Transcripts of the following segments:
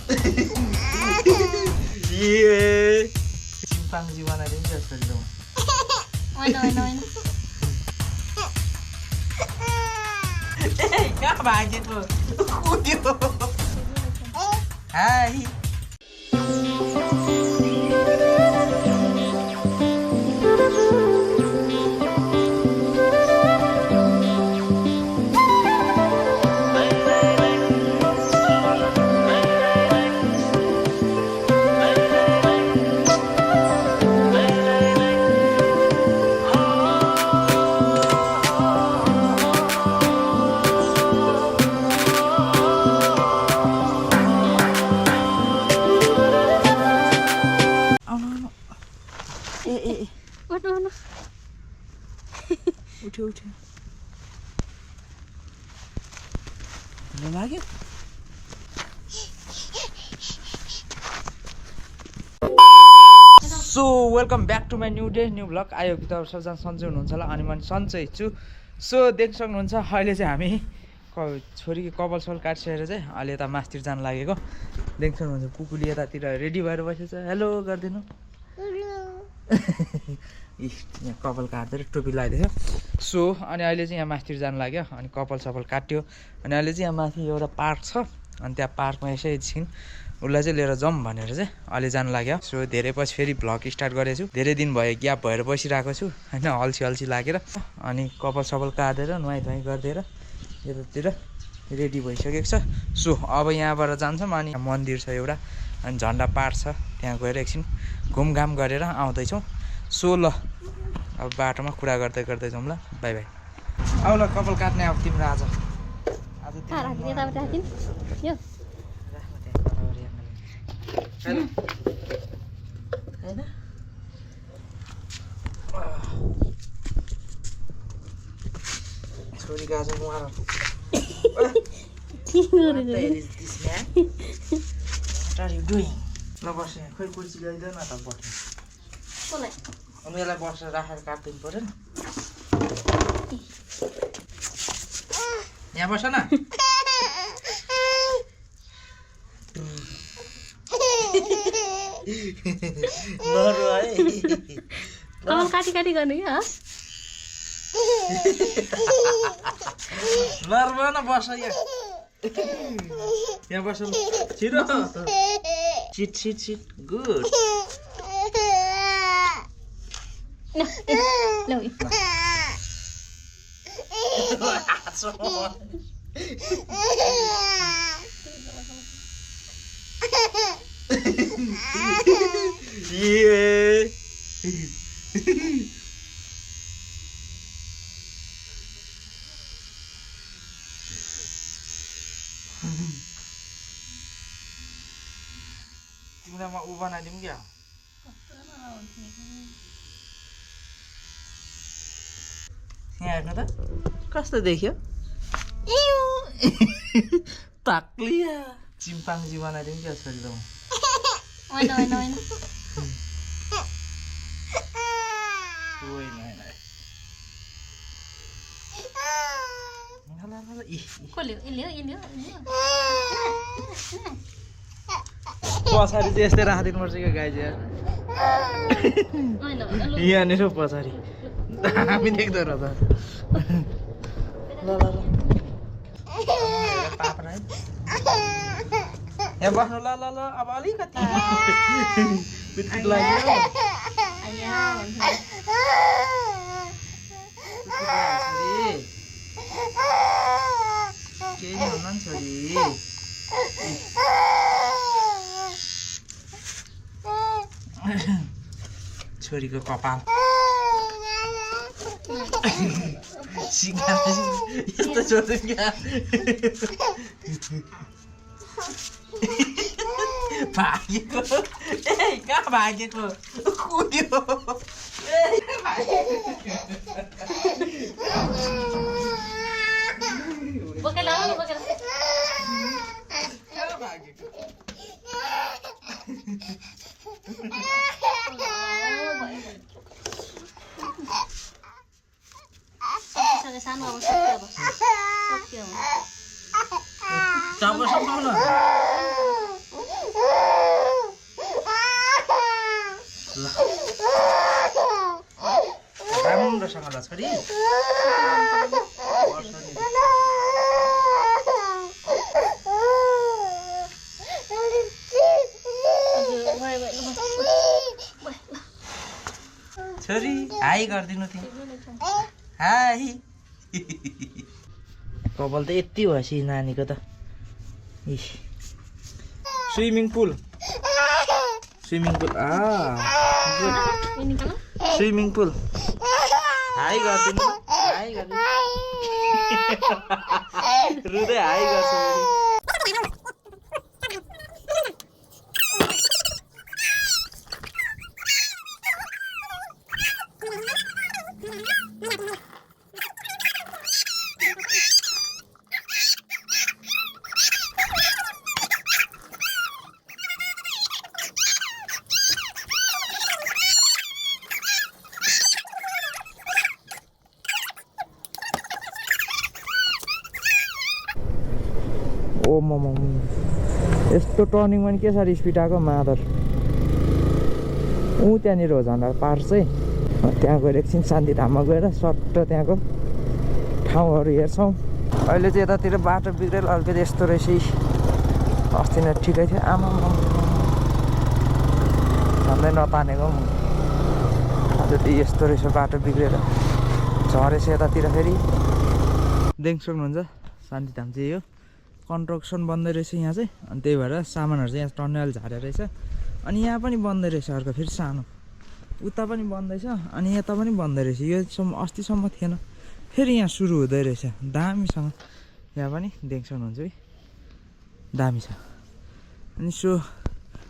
ये चिम्पाङ्जी बनाइदिनु नि जस्तो लौ होइन कहाँ भागेको कुद्यो हाई उठ्यो लाग्यो so welcome back to my new day new vlog आयो कि तपाईँ सबजना सन्चै हुनुहुन्छ होला अनि म सन्चै छु सो देख्न सक्नुहुन्छ अहिले चाहिँ हामी छोरीको कपाल सपाल काटिसकेर चाहिँ अहिले यता मासतिर जानु लागेको देख्न सक्नुहुन्छ कुकुली यतातिर रेडी भएर बसेछ हेलो गरिदिनु यहाँ कपाल काट्दै टोपी लगाइदिएछ सो अनि अहिले चाहिँ यहाँ मासतिर जानु लाग्यो अनि कपाल सपाल काट्यो अनि अहिले चाहिँ यहाँ माथि एउटा पार्क छ अनि त्यहाँ पार्कमा यसै एकछिन उसलाई चाहिँ लिएर जाउँ भनेर चाहिँ अहिले जानु लाग्यो सो धेरै पछि फेरि भ्लग स्टार्ट गरेको छु धेरै दिन भयो ग्याप भएर बसिरहेको छु होइन अल्छी लागेर अनि कपाल सपाल काटेर नुहाइ धुवाइ गरिदिएर यतातिर रेडी भइसकेको छ सो अब यहाँबाट जान्छौँ अनि मन्दिर छ एउटा अनि झन्डा पार्क छ त्यहाँ गएर एकछिन घुमघाम गरेर आउँदैछौँ सो ल अब बाटोमा कुरा गर्दै जाउँ ल बाई बाई अब ल कपाल काट्ने अब तिम्रो आज छोरीको आज ल बस यहाँ खोइ कुर्सी ल्याइदेऊ न त बस्नु अनि यसलाई बसेर राखेर काटिदिनु पऱ्यो नि यहाँ बस न काटी गर्ने क्या नर्म न बस यहाँ बस छिटो छिट गुड तिमीलाई म ऊ बनाइदिउँ क्या यहाँ हेर्नु त कस्तो देख्यो ताक्लिया चिम्पाङ्जी बनाइदिउँ क्या छोरी त पछाडि चाहिँ यस्तै राखिदिनु पर्छ क्या गाई चाहिँ यहाँनिर पछाडि हामी देख्दो र त ल यहाँ बस्नु ल अब अलिकति लाग्यो केही हुन्न नि छोरी छोरीको कपाल यस्तो छोड्छु क्या भागेको कहाँ भागेको कुद्यो छोरी छोरी हाई गरिदिनु थियो हाई कपाल त यति भएपछि नानीको त swimming pool swimming pool hi गरिदिनु हाई गरिदिनु रुँदै हाई गर्छु ओ मम यस्तो टर्निङमा नि के साह्रो स्पिड आएको मादर ऊ त्यहाँनिर हो झन्डा पार चाहिँ त्यहाँ गएर एकछिन शान्तिधाममा गएर सट्ट त्यहाँको ठाउँहरू हेर्छौँ अहिले चाहिँ यतातिर बाटो बिग्रेर अलिकति यस्तो रहेछ अस्ति नै ठिकै थियो आमा झन्डै नतानेको अझ त्यो यस्तो रहेछ बाटो बिग्रेर झरेछ यतातिर फेरि देख्न सक्नुहुन्छ शान्तिधाम चाहिँ यो कन्स्ट्रक्सन बन्दै रहेछ यहाँ चाहिँ अनि त्यही भएर सामानहरू चाहिँ यहाँ टन्नेल झारेर रहेछ अनि यहाँ पनि बन्दै रहेछ अर्को फेरि सानो उता पनि बन्दैछ अनि यता पनि बन्दै रहेछ योसम्म अस्तिसम्म थिएन फेरि यहाँ सुरु हुँदै रहेछ दामीसँग यहाँ पनि देख्न सक्नुहुन्छ है दामी छ अनि सो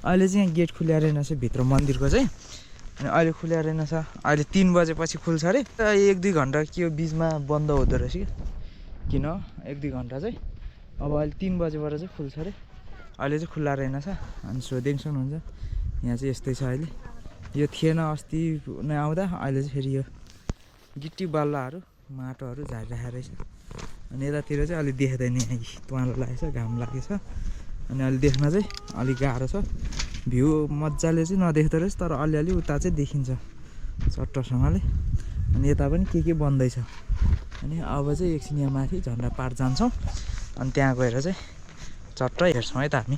अहिले चाहिँ यहाँ गेट खुल्या रहेनछ भित्र मन्दिरको चाहिँ अनि अहिले खुल्या रहेनछ अहिले 3 बजेपछि खुल्छ अरे 1-2 घन्टा के हो बिचमा बन्द हुँदो रहेछ कि किन 1-2 घन्टा चाहिँ अब अहिले 3 बजेबाट चाहिँ खुल्छ अरे अहिले चाहिँ खुल्ला रहेनछ अनि सो देख्न सक्नुहुन्छ यहाँ चाहिँ यस्तै छ अहिले यो थिएन अस्ति नै आउँदा अहिले चाहिँ फेरि यो गिट्टी बल्लाहरू माटोहरू झारिराखेको रहेछ अनि यतातिर चाहिँ अलि देख्दैन यहाँ तुवालो लागेको छ घाम लागेको छ अनि अहिले देख्न चाहिँ अलिक गाह्रो छ भ्यू मजाले चाहिँ नदेख्दो रहेछ तर अलिअलि उता चाहिँ देखिन्छ चट्टसँगले अनि यता पनि के बन्दैछ अनि अब चाहिँ एकछिन यहाँ माथि झन्डा पार जान्छौँ अनि त्यहाँ गएर चाहिँ चट्ट हेर्छौँ है त हामी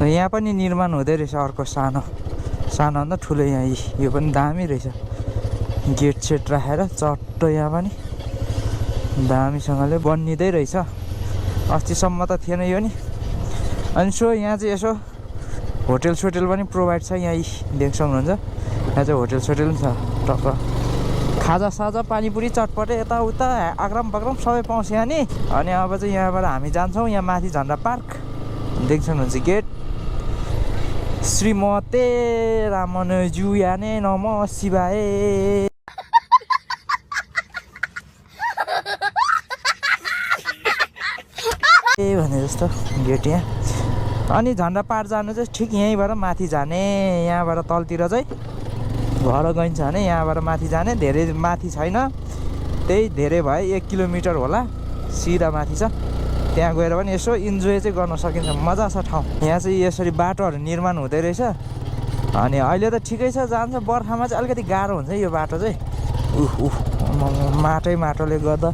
यहाँ पनि निर्माण हुँदै रहेछ अर्को सानो भन्दा ठुलो यहाँ यो पनि दामी रहेछ गेट सेट राखेर चट्ट यहाँ पनि दामीसँगले बनिँदै रहेछ अस्तिसम्म त थिएन यो नि अनि सो यहाँ चाहिँ यसो होटेल सोटेल पनि प्रोभाइड छ यहाँ देख्न सक्नुहुन्छ यहाँ चाहिँ होटेल सोटेल पनि छ टक्क खाजा साजा पानीपुरी चटपटे यताउता आग्राम बाग्राम सबै पाउँछ यहाँ नि अनि अब चाहिँ यहाँबाट हामी जान्छौँ यहाँ माथि झन्डा पार्क देख्न सक्नुहुन्छ गेट श्रीमते रामनजुयाने नमः शिवाय भने जस्तो गेट यहाँ अनि झन्डा पार जानु चाहिँ ठिक यहीँबाट माथि जाने यहाँबाट तलतिर चाहिँ घर गइन्छ भने यहाँबाट माथि जाने धेरै माथि छैन त्यही धेरै भयो 1 किलोमिटर होला सिधा माथि छ त्यहाँ गएर पनि यसो इन्जोय चाहिँ गर्न सकिन्छ मजा छ ठाउँ यहाँ चाहिँ यसरी बाटोहरू निर्माण हुँदै रहेछ अनि अहिले त ठिकै छ जान्छ बर्खामा चाहिँ अलिकति गाह्रो हुन्छ यो बाटो चाहिँ माटोले गर्दा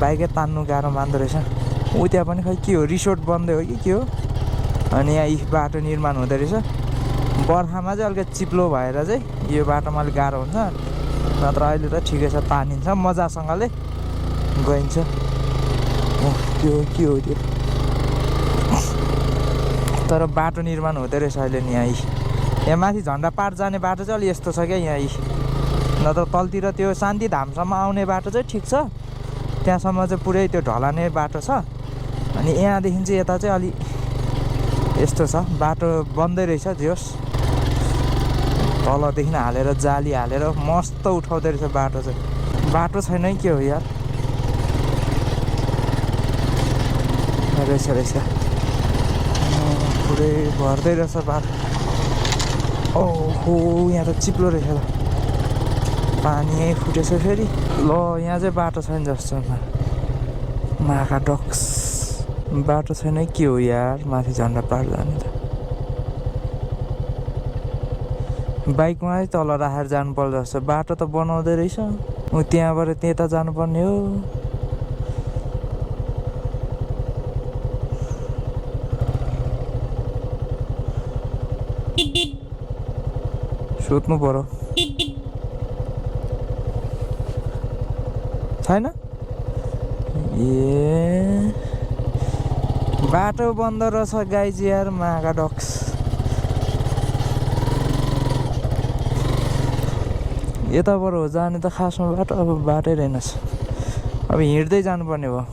बाइकै तान्नु गाह्रो मान्दो रहेछ ऊ त्यहाँ पनि खै के हो रिसोर्ट बन्दै हो कि के हो अनि यहाँ बाटो निर्माण हुँदै रहेछ बर्खामा चाहिँ अलिकति चिप्लो भएर चाहिँ यो बाटोमा अलिक गाह्रो हुन्छ नत्र अहिले त ठिकै छ तानिन्छ मजासँगले गइन्छ त्यो के हो त्यो तर बाटो निर्माण हुँदै रहेछ अहिले नि यहाँ माथि झन्डा पार जाने बाटो चाहिँ अलि यस्तो छ क्या यहाँ नत्र तलतिर त्यो शान्ति धामसम्म आउने बाटो चाहिँ ठिक छ त्यहाँसम्म चाहिँ पुरै त्यो ढलाने बाटो छ अनि यहाँदेखि चाहिँ यता चाहिँ अलि यस्तो छ बाटो बन्दै रहेछ जोस् तलदेखि हालेर जाली हालेर मस्त उठाउँदै रहेछ बाटो चाहिँ बाटो छैन के हो यार रहेछ पुरै भर्दै रहेछ बाटो ओहो यहाँ त चिप्लो रहेछ त पानी यहीँ फुटेछ फेरि ल यहाँ चाहिँ बाटो छैन जस्तो माका डक्स बाटो छैन के हो यार माथि झन्डा पार जाने त बाइकमा है तल राखेर जानुपर्छ जस्तो बाटो त बनाउँदै रहेछ त्यहाँबाट त्यता जानुपर्ने हो सोध्नु पर्यो छैन ए बाटो बन्द रहेछ गाइज यार मागा डक्स यताबाट हो जाने त खासमा बाटो अब बाटै रहेनछ अब हिँड्दै जानुपर्ने भयो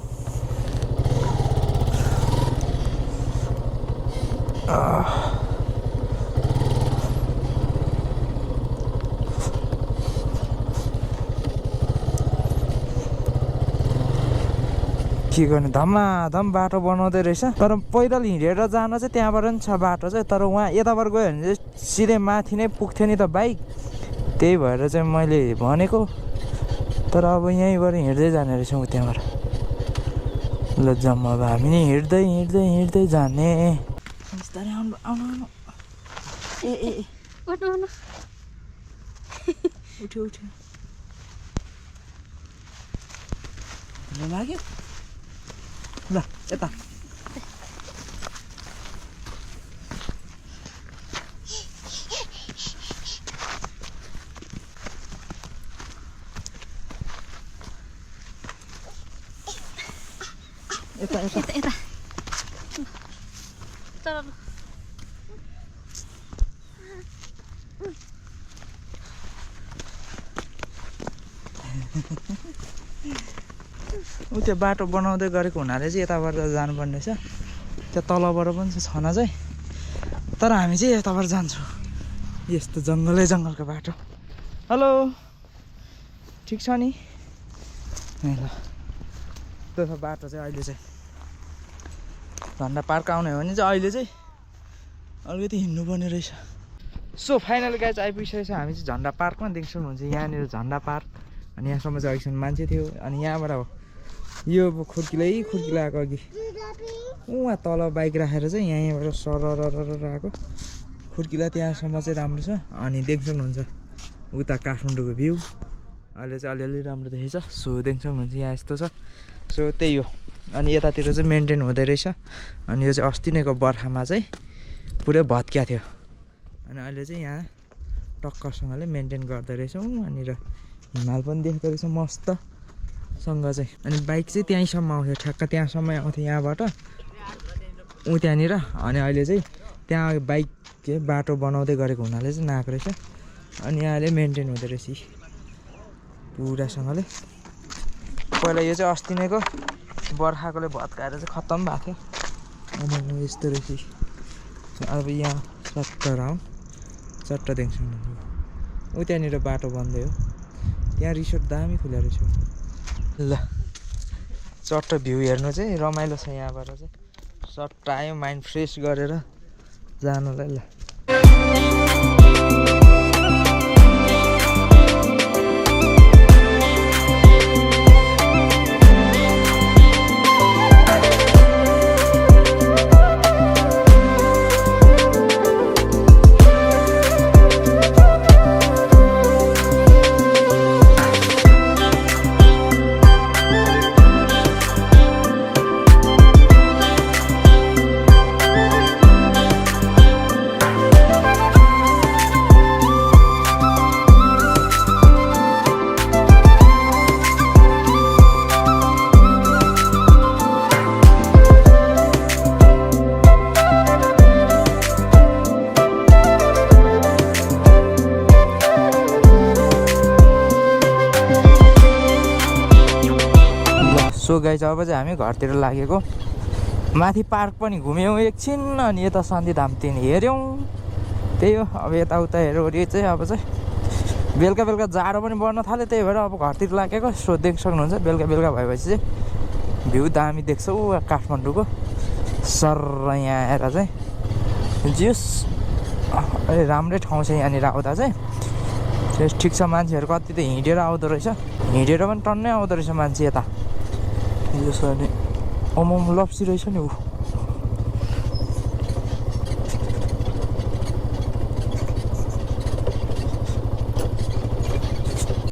के गर्ने धमाधम बाटो बनाउँदै रहेछ तर पैदल हिँडेर जान चाहिँ त्यहाँबाट पनि छ बाटो चाहिँ तर वहाँ यताबाट गयो भने चाहिँ सिधै माथि नै पुग्थ्यो नि त बाइक त्यही भएर चाहिँ मैले भनेको तर अब यहीँबाट हिँड्दै जाने रहेछौँ त्यहाँबाट ल जाउँ अब हामी नि हिँड्दै जाने ए उठ्यो लाग्यो ल यता यता चल त्यो बाटो बनाउँदै गरेको हुनाले चाहिँ यताबाट जानुपर्ने रहेछ त्यो तलबाट पनि छैन चाहिँ तर हामी चाहिँ यताबाट जान्छौँ यस्तो जङ्गलको बाटो हेलो ठिक छ नि ल त्यो छ बाटो चाहिँ अहिले चाहिँ झन्डा पार्क आउने हो भने चाहिँ अहिले चाहिँ अलिकति हिँड्नुपर्ने रहेछ सो फाइनल गाइज आइपुगिसकेको छ हामी चाहिँ झन्डा पार्कमा देख्छौँ हुन्छ यहाँनिर झन्डा पार्क अनि यहाँसम्म चाहिँ अहिलेसम्म मान्छे थियो अनि यहाँबाट हो यो खुर्किला आएको अघि उहाँ तल बाइक राखेर चाहिँ यहाँबाट सरर आएको खुर्किला त्यहाँसम्म चाहिँ राम्रो छ अनि देख्नुहुन्छ उता काठमाडौँको भ्यू अहिले चाहिँ अलिअलि राम्रो देखेछ सो देख्नुहुन्छ यहाँ यस्तो छ सो त्यही हो अनि यतातिर चाहिँ मेन्टेन हुँदै रहेछ अनि यो चाहिँ अस्ति नैको बर्खामा चाहिँ पुरै भत्किया थियो अनि अहिले चाहिँ यहाँ टक्करसँगले मेन्टेन गर्दै रहेछौँ यहाँनिर हिमाल पनि देख्दो रहेछ मस्तसँग चाहिँ अनि बाइक चाहिँ त्यहीँसम्म आउँथ्यो ठ्याक्क त्यहाँसम्म आउँथ्यो यहाँबाट त्यहाँनिर अनि अहिले चाहिँ त्यहाँ बाइक बाटो बनाउँदै गरेको हुनाले चाहिँ नआएको रहेछ अनि यहाँले मेन्टेन हुँदो रहेछ पुरासँगले पहिला यो चाहिँ अस्ति नैको बर्खाकोले भत्काएर चाहिँ खत्तम भएको थियो अनि यस्तो रहेछ अब यहाँ चट्ट देख्छु त्यहाँनिर बाटो बन्दै हो त्यहाँ रिसोर्ट दामी खुल्या रहेछ ल चट्ट भ्यू हेर्नु चाहिँ रमाइलो छ यहाँबाट चाहिँ सट्ट आयो माइन्ड फ्रेस गरेर जानुलाई ल सो गाइज अब चाहिँ हामी घरतिर लागेको माथि पार्क पनि घुम्यौँ एकछिन अनि यता शान्तिधामतिर हेऱ्यौँ त्यही हो अब यताउता हेऱ्यो चाहिँ अब चाहिँ बेलुका बेलुका जाडो पनि बढ्न थाल्यो त्यही भएर अब घरतिर लागेको सो देख्न सक्नुहुन्छ बेलुका बेलुका भएपछि चाहिँ भ्यू दामी देख्छ ऊ काठमाडौँको सर यहाँ आएर चाहिँ जियोस् अलि राम्रै ठाउँ छ यहाँनिर आउँदा चाहिँ ठिक छ मान्छेहरू कति त हिँडेर आउँदो रहेछ हिँडेर पनि टन्नै आउँदो रहेछ मान्छे यता यसो अनि ओमोम लप्सी रहेछ नि ऊ